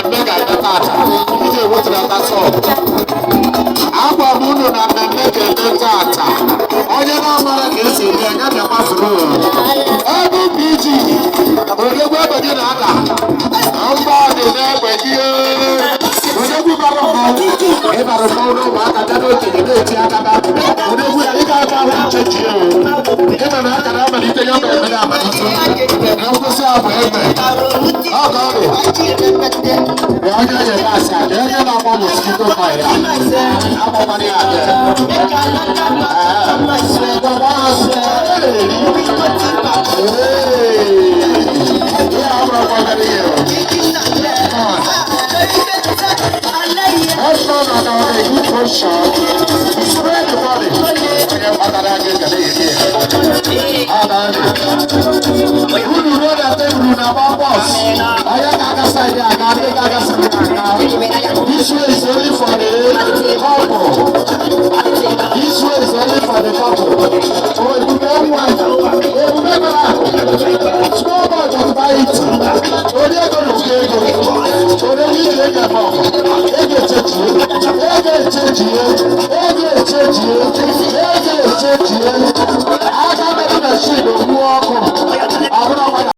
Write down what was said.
Mmemme ga-eme tata iji ewetụlata sọb. Agwa m unu na mmemme ga-eme tata. Onye na-amara ka esi eme ya bịakwa furu. Ebe PG odegwu egbe gị na-ada mba dị n'egbe gị. Odegwu bara mmanwụ, ịbara mmanwụ n'ụmụaka bịa n'okenye na-eti aka ba odegwu ya. Ị ga-ata ahụ nchechi o. Ịma na akara amalite ya bụ emere amalite na nkwụsị abụ egbe ọ ka ọ dị. Bịa, onye ga-eme asị abịa, onye na-agba mosquito coil ya agbakwana ya abịa. Ee, gbagba azụ eri. Ee, ihe abụrụkwa obere ihe o. Come on. Let's not on a good portion. Spread the body. Onye kpatara aka ekele eri ya. Ọ na-adị. Unu ruo na tebụl na-agba bọs. Onye ga-aga side aga, ndị ga-aga side aga. This way is only for the couple. This way is only for the couple. Oh, ebube nwa. Ebube mara akụ. Small boy but mighty. Onye ego na oke ego. Onye ije ego eme ọgụ. Ego echechie. Ego echechie. Ego echechie.